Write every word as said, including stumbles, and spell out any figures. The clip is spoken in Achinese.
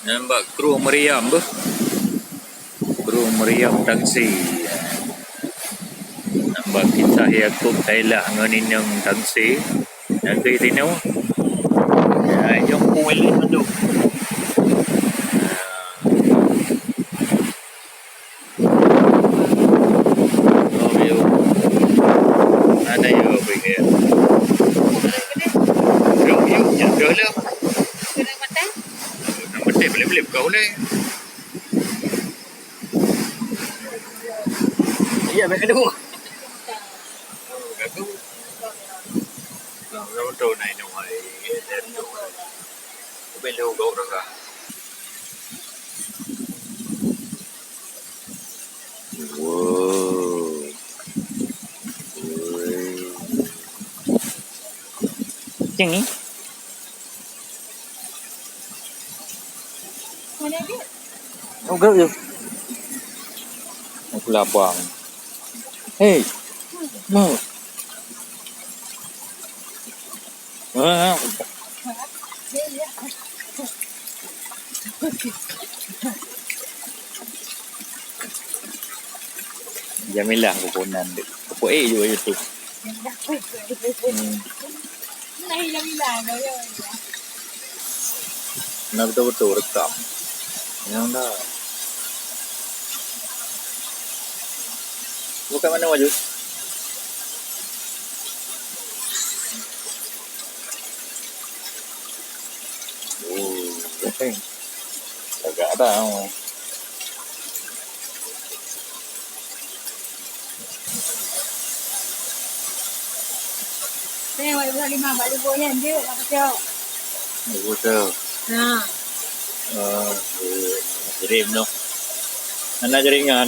Nyan bak krueng Mariam beuh. Krueng Mariam Tangse. Nyan bak kisah Yakub Kailah ngon inong Tangse. Nyan keuh sinoe. Ya, nyang pun lé mandum. Oh, yo. Ada yo, apa ya? Yo, yo, yo, yo, yo. Nama teh boleh-boleh buka boleh. Iya, baik kedua. Gagu. Belum tahu naik nama. Belum tahu. Wow. Kucing ni. Oh, gerak je. Aku labang. Hei. Mau. Ah. Jamilah kuponan dek. Kupo eh juga YouTube. Hmm. Nah, betul-betul rekam. Yang dah. Bukan mana maju? Oh, agak ada. Oh. Ni, awak ibu lima, bak libur ni, dia nak kacau. Libur tu. Ha. Ah, dream tu. Mana jaringan?